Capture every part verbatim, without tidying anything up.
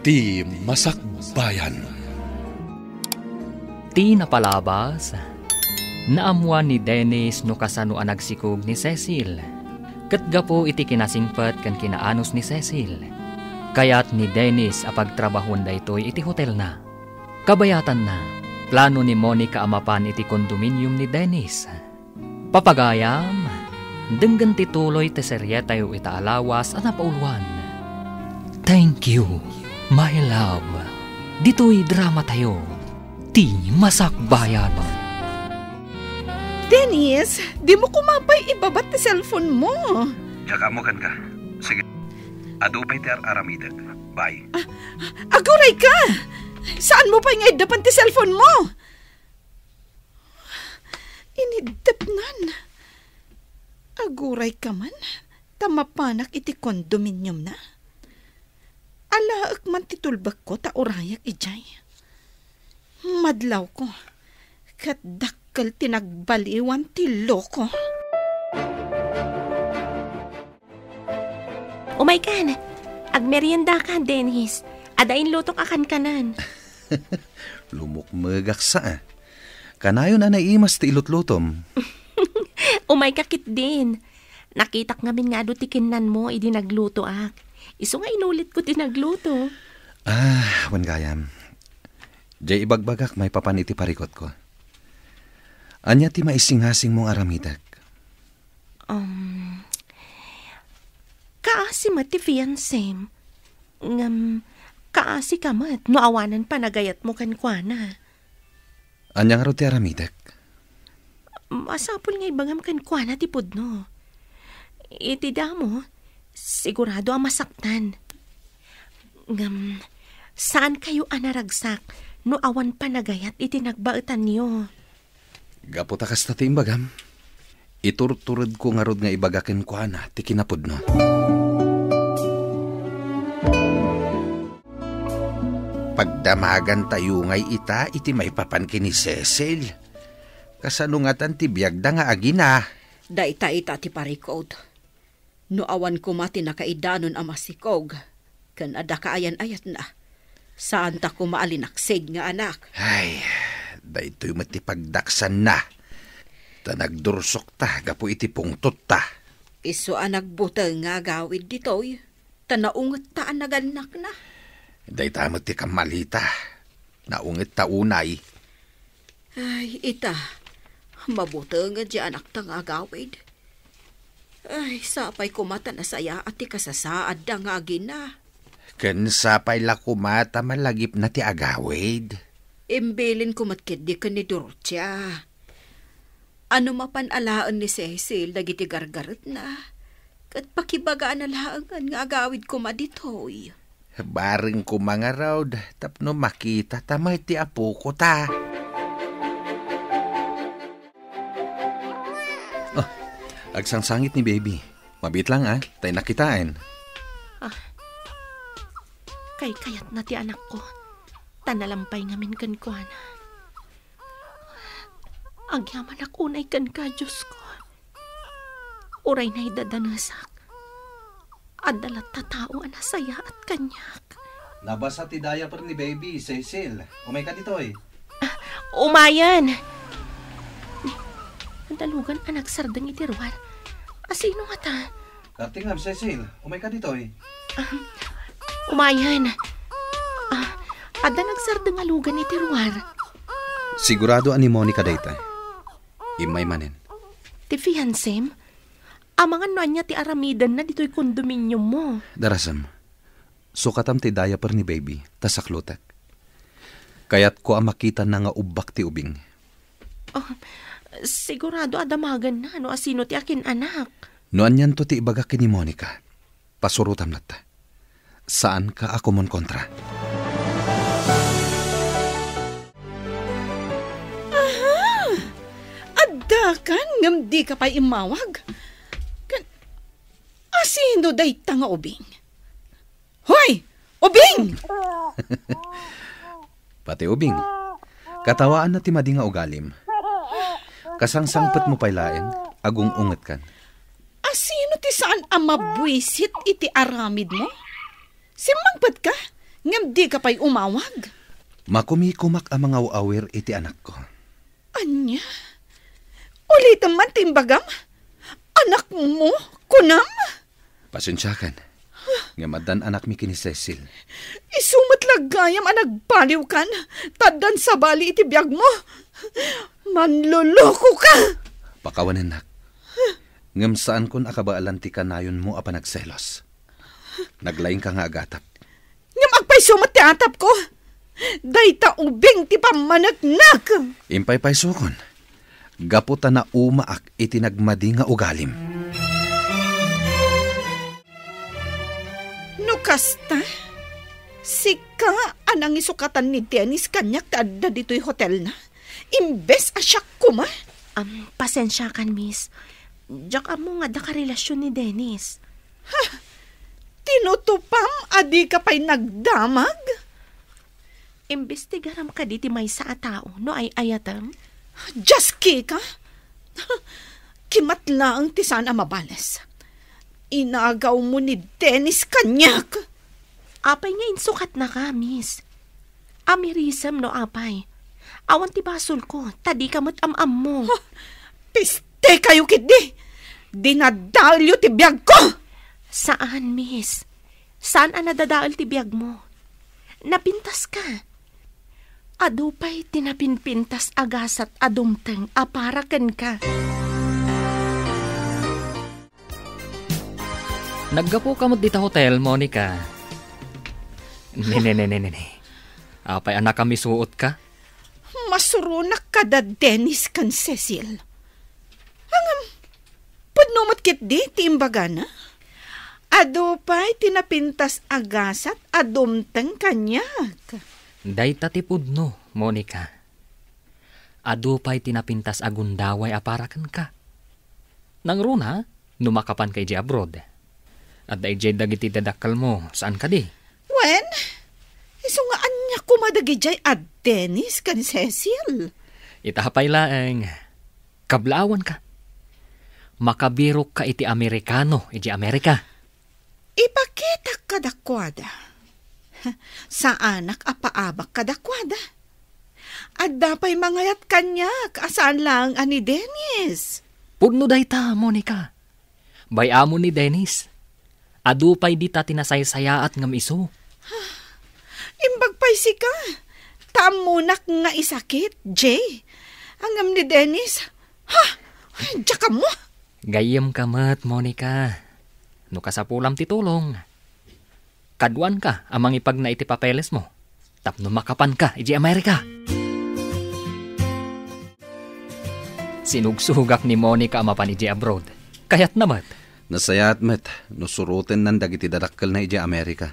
Ti Masakbayan. Ti napalabas, naammuan ni Dennis no kasano a nagsikog ni Cecil. Ket gapu iti kinasingpet ken kinaanus ni Cecil, kayat ni Dennis a pagtrabahoen daytoy iti hotelna. Kabayatanna, plano ni Monica a mapan iti condominium ni Dennis. Papagayam, denggen ti tuloy ti serietayo ita a lawas a napauluan. Thank you, my love. Ditoy dramatayo, Ti Masakbayan. Dennis, dimo koma pay ibabat ti cellphone mo. Diak ammo kenka. Sige. Adu pay ti ar-aramidek. Bye. Aguray ka! Saan mo pay nga iddapan ti cellphone mo? Iniddapnan. Aguray ka man, ta mapanak iti condominiumna. Alaek man ti tulbekko ta urayak idiay. Madlawko, ket dakkel ti nagbaliwan ti loko. Umaykan. Agmeriendaka, Dennis. Adda inlutok a kankanan. Lumukmegak sa, ah. Kanayon a naimas ti ilutlutom. Umayka ketdin. Nakitak ngamin nga adu ti kinnanmo idi naglutoak. Isu nga inulitko ti nagluto. Ah, wen gayam. Diay ibagbagak maipapan iti parikutko. Ania ti maisingasingmo nga aramidek? Um, kaasi met ti fiancem. Ngem, kaasika met no awanen panagayatmo kenkuana. Ania ngarud ti aramidek? Masapul nga ibagam kenkuana ti pudno. Iti damo, sigurado a masaktan. Ngem, saankayo a naragsak no awan panagayat iti nagbaetanyo. Gapu ta kasta ti imbagam, iturturedko ngarud nga ibaga kenkuana ti kinapudno. Pagdamagantayo ngay ita iti maipapan ken ni Cecil. Kasano ngatan ti biagda nga agina? Dayta ita ti parikut. No awan koma ti nakaidanon a masikog ken adda kaayan-ayatna, saanta koma a linaksid nga anak. Ay, daytoy met ti pagdaksanna. Ta nagdursokta gapu iti pungtotta. Isu a nagbuteng nga agawid ditoy, ta naungetta a nagannakna. Dayta met ti kammalita. Naungetta unay. Ay, ita, mabuteng ti anakta nga agawid. Ay, sapay koma ta nasayaat ti kasasaadda nga agina. Ken sapay la koma ta malagipna ti agawid. Imbilinko met ketdi ken ni Dorotia. Ano mapan alaen ni Cecil dagiti gargaretna, ket pakibagaana laengen nga agawid koma ditoy. Bareng koma ngarud tapno makita ta met ti apoko ta. Oh, agsangsangit ni baby. Mabiit lang, ah, ta innak kitaen. Ah, kaykayatna ti anakko, ta nalampay ngamin kenkuana. Agyamanak unay kenka, Diosko. Uray naidadanesak, adda latta tao a nasayaat kaniak. Nabasa ti diaper ni baby, Cecil. Umayka ditoy. Ah, umayen! Adda lugan a nagsardeng iti ruar. Asino ngata? Katingam, Cecil. Umayka ditoy. Ah, umayen. Ah, adda nagsardeng a lugan iti ruar. Sigurado a ni Monica dayta. Immay manen. Ti fiancem? Amangan no ania ti aramidenna ditoy condominiummo. Darasem, sukatam ti diaper ni baby, ta saklotek. Kayatko a makitana nga ubbak ti ubing. Oh, sigurado a damagenna no asino ti akin-anak. No anianto ti ibagak ken ni Monica, pasurotam latta. Saanka a kumonkontra. Aha! Addakan ngem dika pay immawag? Ken, asino dayta nga ubing? Hoy! Ubing! Pati ubing. Katawaanna ti madi nga ugalim. Kasangsangpetmo pay laeng, agung-ungetkan. Asino ti saan a mabuisit iti aramidmo? Simmangpetka, Ngem dika pay umawag? Makumikumak a mangaw-awir iti anakko. Ania? Ulitem man ti imbagam? Anakmo, kunam? Pasensiakan. Ngem addan anakmi ken ni Cecil. Isu met la gayam a nagbaliwkan, ta addan sabali iti biagmo. Manlolokoka! Pakawanennak. Ngem saankon a kabaelan ti kanayonmo a panagselos. Naglaingka nga agatap. Ngem agpayso met ti atapko. Dayta ubing ti pammaneknek. Impaypaysokon, gapu ta naumaak iti nagmadi nga ugalim. No kasta, sika a nangisukatan ni Dennis kaniak ti adda ditoy hotelna, imbes a siak koma? Am, pasensiakan, miss. Diak ammo nga adda karelasion ni Dennis. Ha! Tinutupam a dika pay nagdamag? Imbestigaram kadi ti maysa a tao no ay-ayatem? Dios, Kika! Kimat laeng ti saan a mabales. Inagawmo ni Dennis kaniak! Apay nga insukatnaka, miss? Amirisem no apay. Awan ti basolko, ta dika met am-ammo. Huh! Piste kayo ketdi! Dinadaelyo ti biagko! Saan, miss. Saan a nadadael ti biagmo. Napintaska. Adu pay ti napinpintas a gasat a dumteng a para kenka. Naggapuka met dita hotel, Monica. Ne, ne, ne, ne, ne, ne. Apay a nakamisuotka? Masuronak kada Dennis ken Cecil. Ngem, pudno met ketdi ti imbagana? Adu pay ti napintas a gasat a dumteng kaniak. Dayta ti pudno, Monica. Adu pay ti napintas a gundaway a para kenka. Nangruna, no makapanka idiay abroad. Adda idiay dagiti dadakkelmo, saan kadi? Wen, isu nga ania koma dagidiay a Dennis ken Cecil? Ita pay laeng, kablaawanka. Makabirokka iti Amerikano idiay Amerika. Ipakitak kadakuada. Saanak a paabak kadakuada. Adda pay mangayat kaniak a saan laeng a ni Dennis. Pudno dayta, Monica. Bay-amon ni Dennis. Adu pay dita ti nasaysayaat ngem isu. Imbag pay sika. Ta ammonak nga isakit, Jay. Ngem ni Dennis, ha? Diak ammo. Gayyemka met, Monica. No kasapulam ti tulong, kaduanka a mangipagna iti papelesmo tapno makapanka idiay Amerika. Sinugsugak ni Monica a mapan idiay abroad. Kayatna met. Nasayaat met no surotennan dagiti dadakkelna idiay Amerika.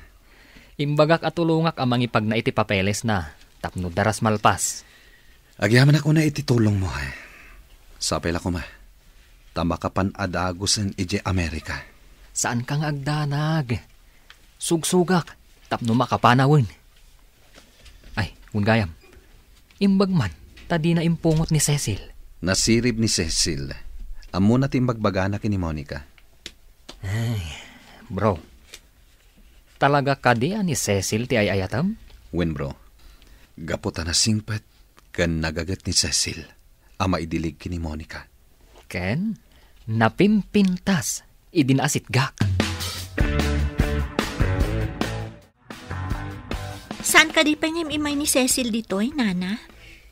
Imbagak a tulongak a mangipagna iti papelesna tapno daras malpas. Agyamanak unay iti tulongmo, eh. Sapay la koma, ta makapan a dagusen idiay Amerika. Saanka nga agdanag. Sugsugak tapno makapanawen. Ay, wen gayam. Imbag man, ta dina impungot ni Cecil. Nasirib ni Cecil. Ammona ti imbagbagana ken ni Monica. Ay, bro. Talaga kadi a ni Cecil ti ay-ayatem? Wen, bro. Gapu ta nasingpet ken nagaget ni Cecil a maidilig ken ni Monica. Ken napimpintas idi naasitgak. Saan kadi pay nga im-immay ni Cecil ditoy, Nana?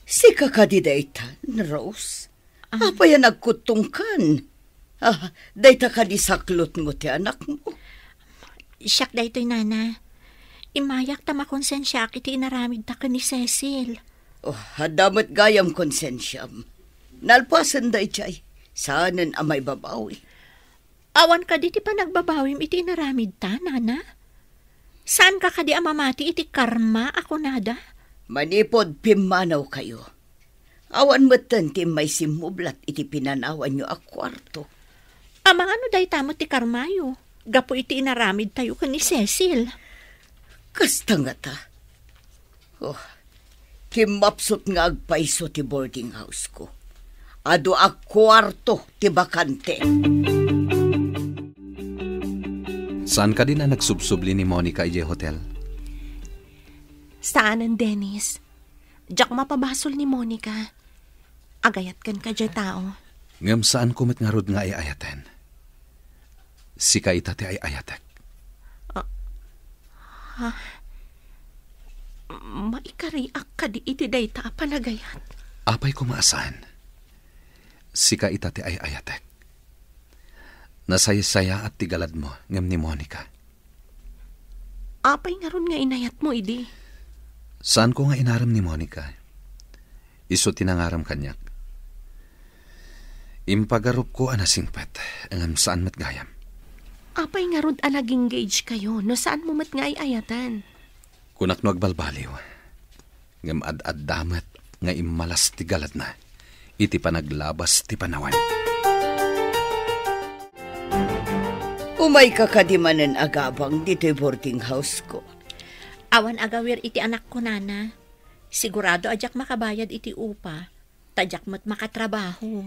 Sika kadi daytan, Rose? Ah. Apay a nagkuttongkan? Ah, dayta kadi saklotmo ti anakmo? Siak daytoy, Nana. Immayak ta makonsensiaak iti inaramidta ken ni Cecil. Oh, adda met gayam konsensiam. Nalpasen daydiay. Saanen a maibabawi. Awan kadi ti panagbabawim iti inaramidta, Nana? Saanka kadi a mamati iti karma a kunada? Manipud pimmanawkayo, awan metten ti immay simmublat iti pinanawanyo a kuarto. Amangan no dayta met ti karmayo gapu iti inaramidtayo ken ni Cecil. Kasta ngata. Oh, kimmapsut nga agpayso ti boarding house ko. Adu a kuarto ti bakante. Saan kadi a nagsubsubli ni Monica idiay hotel? Saanen, Dennis. Diak mapabasol ni Monica. Agayat kenka diay tao. Ngem saanko met ngarud nga ay-ayaten. Sika ita ti ay-ayatek. Ah, ha? Maikariak kadi iti dayta a panagayat? Apay koma a saan? Sika ita ti ay-ayatek. Nasaysayaat ti galadmo ngem ni Monica. Apay ngarud nga inayatmo idi? Saanko nga inarem ni Monica. Isu ti nangarem kaniak. Impagarupko a nasingpet, ngem saan met gayam. Apay ngarud a nag-engage kayo no saanmo met nga ay-ayatan? Kunak no agbalbaliw. Ngem ad-adda met nga immalas ti galadna iti panaglabas ti panawen. Umayka kadi manen agabang ditoy boarding house ko. Awan agawir iti anakko, Nana. Sigurado a diak makabayad iti upa, ta diak met makatrabaho.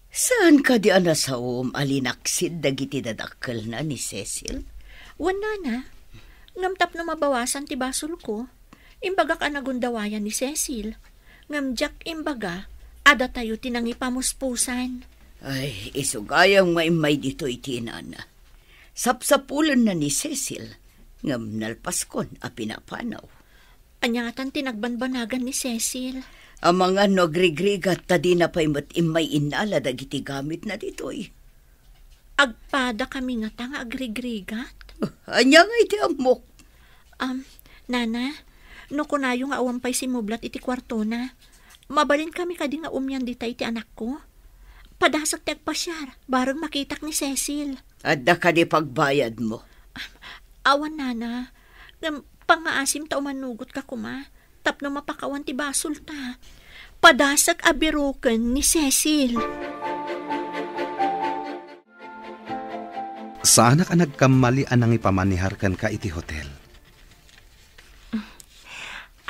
Saan kadi a nasaom a linaksid dagiti dadakkelna ni Cecil? Wen, Nana, ngem tapno mabawasan ti basolko, imbagak a nagundawayan ni Cecil. Ngem diak imbaga a datayo ti nangipamuspusan. Ay, isu gayam nga immay ditoy ti inana. Sapsapulenna ni Cecil, ngem nalpaskon a pinapanaw. Ania ngatan ti nagbanbanagan ni Cecil? Amangan no agrigrigat ta dina pay met immay innala dagiti gamitna ditoy. Agpada kami ngata nga agrigrigat? Ania nga iti ammok? Um, Nana, no kunayo nga awan pay simublat iti kuartona, mabalin kami kadi nga umian dita iti anakko? Padasek ti agpasiar, bareng makitak ni Cecil. Adda kadi pagbayadmo? Awan, Nana. Ngem pangngaasim ta umanugotka koma tapno mapakawan ti basolta. Padasek a biroken ni Cecil. Saanak a nagkammali a nangipamaneharka iti hotel.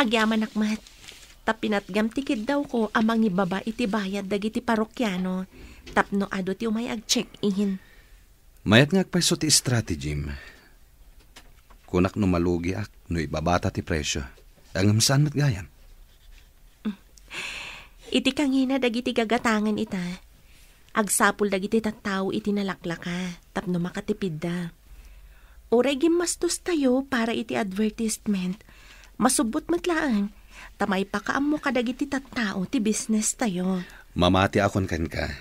Agyamanak met, ta pinatgam ti kiddawko a mangibaba iti bayad dagiti parokiano tapno adu ti umay ag-check-in. Mayat nga agpayso ti strategy-m. Kunak no malugiak no ibabata ti presyo. Ngem saan met gayam. Iti kangina dagiti gagatangen ita, agsapul dagiti tattao iti nalaklaka tapno makatipidda. Uray gimmastostayo para iti advertisement, masubbot met laeng ta maipakaammo kadagiti tattao ti business tayo. Mamatiakon kenka.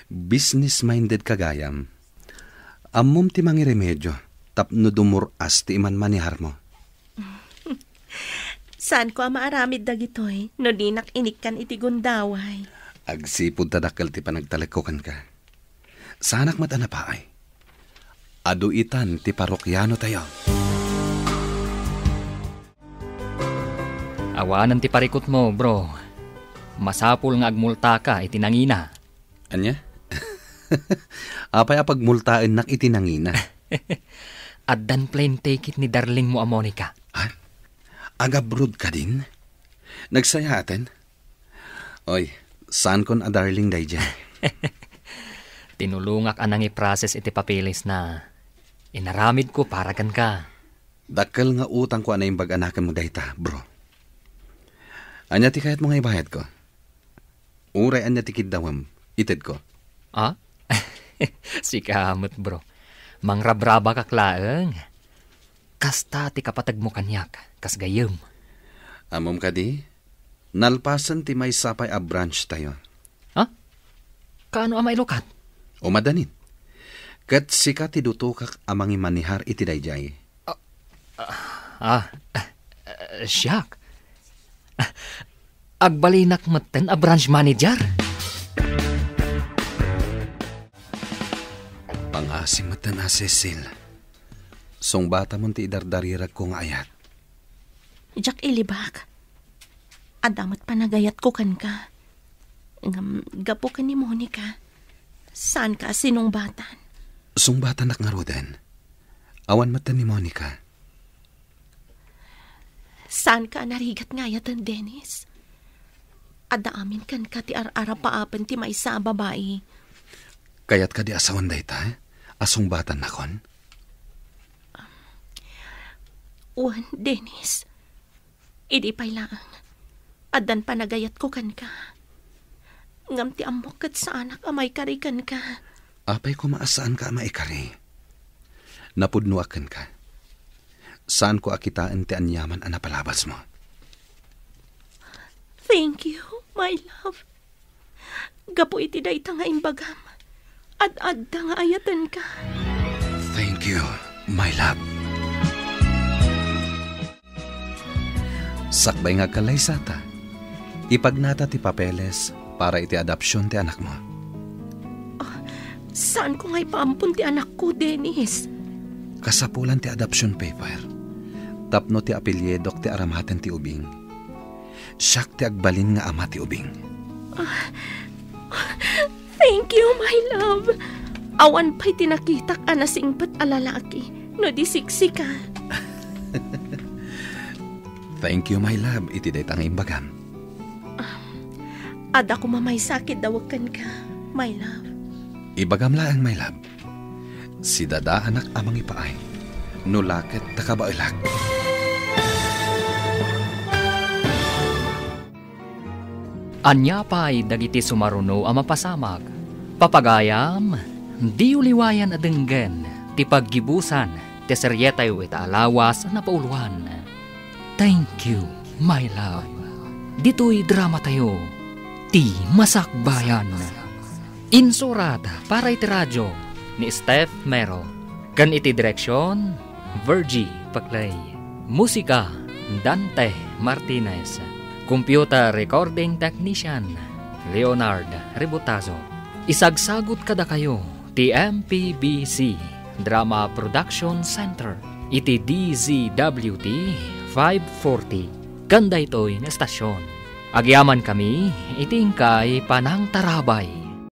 Business-minded ka gayam. Ammom ti mangiremedio tapno dumur-as ti imanmaneharmo. Saanko a maaramid dagitoy no dinak inikkan iti gundaway. Agsipud ta dakkel ti panagtalekko kenka. Saanak met a napaay. Adu itan ti parokianotayo. Awanen ti parikutmo, bro. Masapul nga agmultaka iti nangina. Ania? Apay a pagmultaennak iti nangina? Addan plane ticket ni darlingmo a Monica. Ha? Agabroad kadin? Nagsayaaten? Oy, saankon a darling daydiay. Tinulongak a nangiprocess iti papeles na. Inaramidko para kenka. Dakkel nga utangko a naimbag a nakemmo dayta, bro. Ania ti kayatmo nga ibayadko? Uray ania ti kiddawem, itedko. Ah? Sika met, bro. Mangrabrabakak laeng. Kasta ti kapatagmo kaniak, kas gayyem. Ammom kadi, nalpasen ti maysa pay a branch tayo. Ha? Kaano a mailukat? O madanin. Ket sika ti dutokak a mangimanehar iti daydiay. Ah, ah, ah, siak. Ah, agbalinak metten a branch manager? Pangasim metten a Cecil. Sungbatamon ti idardariragko nga ayat. Diak ilibak. Adda met panagayatko kenka. Ngem gapu ken ni Monica, saanka a sinungbatan. Sungbatannak ngaruden. Awan metten ni Monica. Saanka a narigat nga ayaten, Dennis. Adda amin kenka ti ar-arapaapen ti maysa a babai. Kayat kadi a sawen dayta, a sungbatannakon? Wen, Dennis. Idi pay laeng, addan panagayatko kenka. Ngem ti ammok ket saanak a maikari kenka. Apay koma a saanka a maikari? Napudnoak kenka. Saanko a kitaen ti aniaman a napalabasmo. Thank you, my love. Gapu iti dayta nga imbagam, ad-adda nga ayatenka. Thank you, my love. Sakbay nga agkallaysata, ipagnata ti papeles para iti adoption ti anakmo. Ah, saanko nga ipaampon ti anakko, Dennis? Kasapulan ti adoption paper. Tapno ti apelyidok ti aramaten ti ubing. Siak ti agbalin nga ama ti ubing. Ah, thank you, my love. Awan pay ti nakitak a nasingpet a lalaki no di siksika. Thank you, my love, iti dayta nga imbagam. Ah, adda koma maysa a kiddawek kenka, my love. Ibagam laeng, my love. Sidadaanak a mangipaay, no la ket ta kabaelak. Ania pay dagiti sumaruno a mapasamak? Papagayam, diyo liwayan a denggen ti paggibusan ti serietayo ita a lawas a napauloan. Thank you, my love. Ditoy dramatayo, ti Masakbayan. Insurat para iti radyo ni Steph Mero, ken iti direksion, Virgie Paclay. Musika, Dante Martinez. Computer recording technician, Leonard Rebotazo. Isagsagut kadakayo ti M P B C Drama Production Center iti D Z W T five forty ken daytoy nga estasyon. Agyamankami iti inkay panangtarabay.